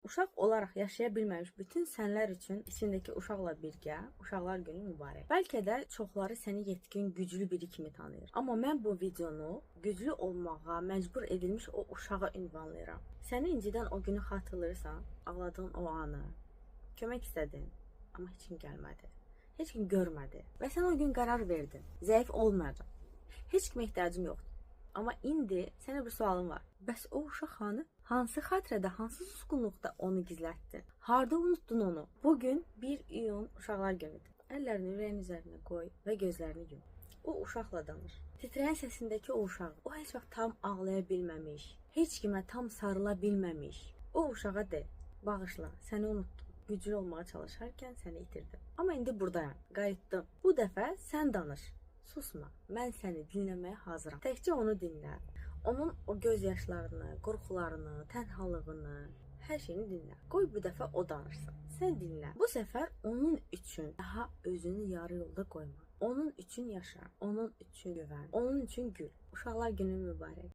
Uşaq olaraq yaşaya bilməmiş bütün sənlər üçün içindəki uşaqla birgə Uşaqlar Günü mübarək. Bəlkə də çoxları səni yetkin, güclü biri kimi tanıyır. Amma mən bu videonu güclü olmağa məcbur edilmiş o uşağa ünvanlayıram. Səni incidən o günü xatırlayırsan, ağladığın o anı. Kömək istədin, amma heç kim gəlmədi. Heç kim görmədi və sən o gün qərar verdin. Zəif olmayacam. Heç kimə ehtiyacım yoxdur. Amma indi sənə bir sualım var. Bəs o uşaq hanı? Hansı xatirədə, hansı susqunluqda onu gizlətdin? Harda unutdun onu? Bu gün 1 iyun Uşaqlar Günüdür. Əllərini ürəyin üzərinə qoy və gözlərini yum. O uşaqla danış. Titrəyən səsindəki o uşaq, o heç vaxt tam ağlaya bilməmiş, heç kimə tam sarıla bilməmiş. O uşağa de, bağışla, səni unutdum. Güclü olmağa çalışarkən səni itirdim. Amma indi burdayam, qayıtdım. Bu dəfə sən danış. Susma. Mən səni dinləməyə hazıram. Təkcə onu dinlə. Onun o göz yaşlarını, qorxularını, tənhalığını, hər şeyini dinlə. Qoy bu dəfə o danışsın. Sən dinlə. Bu səfər onun üçün daha özünü yarı yolda qoyma. Onun üçün yaşa, onun üçün güvən, onun üçün gül. Uşaqlar Günü mübarək.